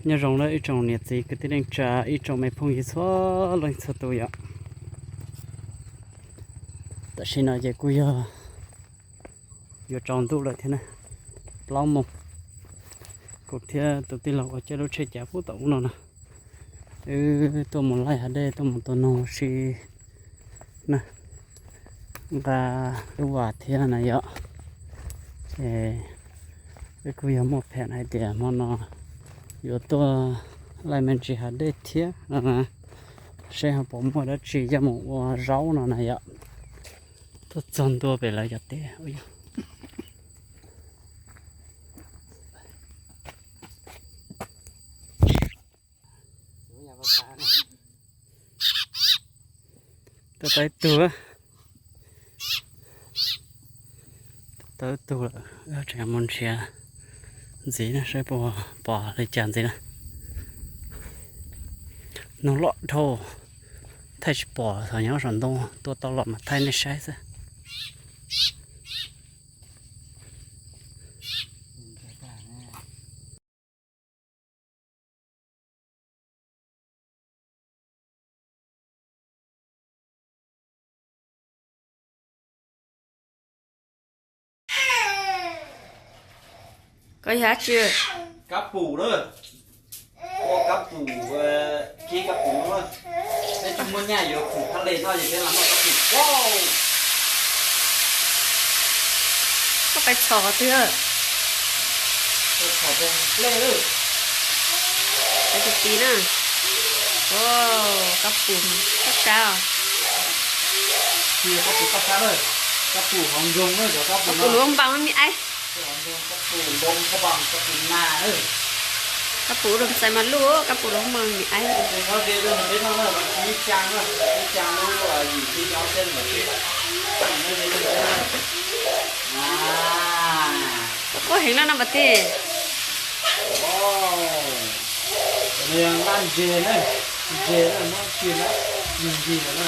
Nyob zoo lawm ib tsoom niam txiv kwv tij neej tsa, ib tsoom me phooj ywg txhua leej txhua tus yom. Tam sim no ces kuj yog yuav tsaus ntuj lawm thiab na, plaub moos. Kuv thiab tus tij laug uas caij lub tsheb cav puag tom ub no na, wb tuaj mus laij hav dej tuaj mus tua noog ua si na, nqa lub vas thiab na yom. Ces wb kuj yog muaj pheem hais tias hmo no yuav tuaj laij me ntsis hav dej thiab no na, seb ho puas muaj dab tsi coj mus ua zaub no na yom. Tuaj txog ntua pem lawv cov teb. Tau ib tug, tau ib tug lawm, tseem mus nrhiav ntxiv na, saib puas pom li cas ntxiv na. Noog loj dhau, thaij tsis pom, thaum nyob saum ntoo tuaj tau los mas thaij nej saib xwb. Koj yog dab tsi? Kab pum na. Ua kab pum, kib kab pum no. Peb tsis muaj nyaj yuav khoom thaj le noj ces peb los noj kab pum. Koj pais txhom qhov twg? Pais txhom rau nplej. Pais tus tis na. Kab pum sab sab. Tsis yog kab pum sab sab na, kab pum hauv nroog na, cov kab pum no. Kab pum npau npau me me. Kab pum npau npau, kab pum nas na. Kab pum rau ntxais mas luj, kab pum los mas nim aib. Koj quaj heev no no mas tij. Nqaj ntses na, ntses na, muab ntsis na, ntsis ntsis na.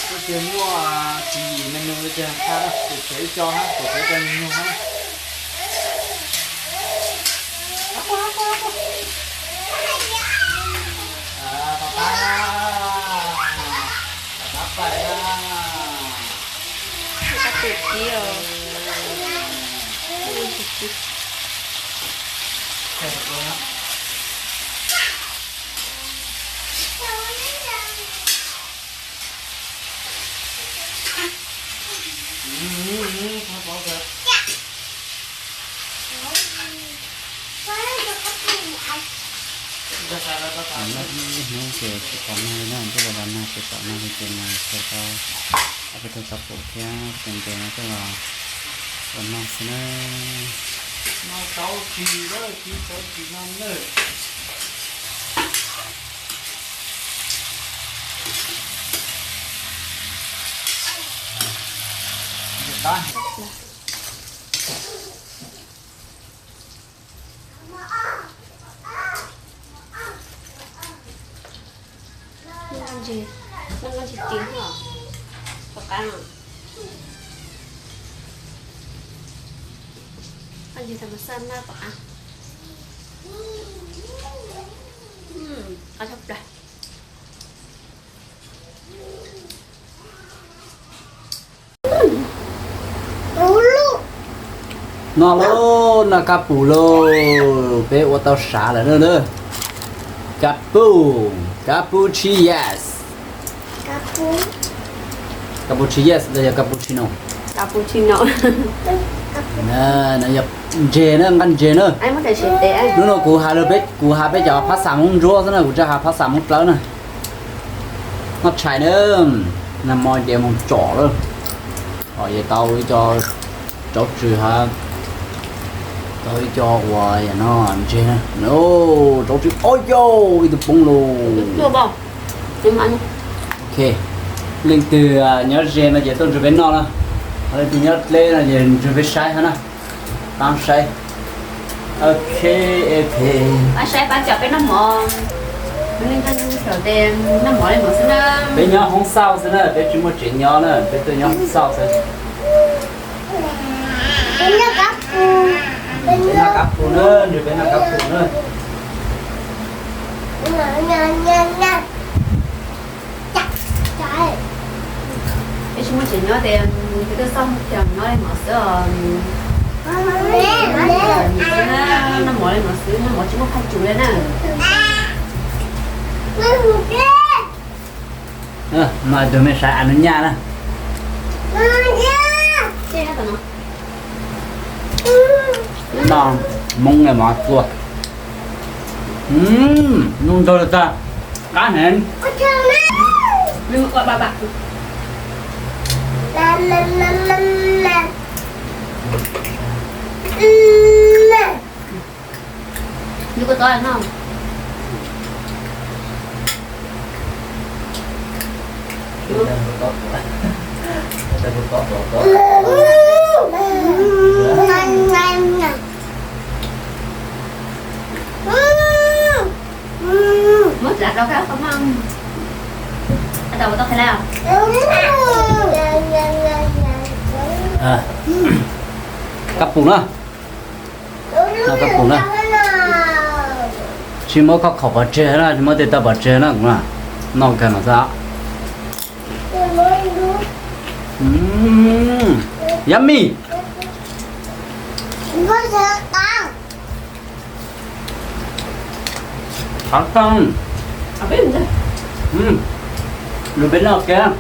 Tus twg muaj tswv yim menu ces qha, tus tswv ib co hab, tus tswv ib co nyuag hab. Pab pab, pab pab pais na. Kab pum kib os. Hnub ces tsis pom nag li na, twb los los nag ces pom nag li ces mas txhais tau ob peb tug kab pum thiab tus ntses no coj los ua noj xwb na. Noj nqaij ntses, noj nqaij ntses tis no, pom qab. Nqaij ntses tham mas xaj naj pom qab. Qab tshaj plaws. Noj lauj, noj kab pum lauj, peb ua tau sav lawm na. Kab pum, kab pum tshis yes. Kab pum tshis yes los yog kab pum tshis no. Yog ntses na, nqaij ntses na. Hnub no kuv has lawm peb, kuv has peb cov phab xas Hmoob Ntsuab xwb na, kuv tsis has phab xas Hmoob Dlawb na. Noj tshais na, nag hmo ces moog tsom lawm. Os, yog tau ib co rauv tswv hab, tau ib co uas yam no ntses na. Rauv tswv, o yau, ib tug poob lauj. Ok, leej twg nyob ze no ces tuaj nrug peb noj na, ho leej twg nyob dleb no ces nrug peb saib hab na. Paab saib. Ok, ok. Paab saib, paab caum peb noj mov. Noj mov li mov xwb na. Peb nyob hoob xauj xwb na, peb tsis muaj tsev nyob na, peb tuaj nyob hoob xauj xwb. Peb noj kab pum na, nrug peb noj kab pum na. Tias tus twg xauj thiab noj li mov xwb os. Noj mov li mov xwb, noj mov tsis muaj qhov tsua li na. Mas tus me sawv av nws nyaj na. Noj Hmoob li mov txua. Noj nrog li tag, qab heev. Muab txav rau kab qhov maj. Tau tau khav laj. Kab pum na. Kab pum na. Tsis muab koj khaum pov tseg na, tsis muab tej tau pov tseg na kuv na. Noj kawg no xwb. Yummy. Qhov tau. Lub peb noj kiag.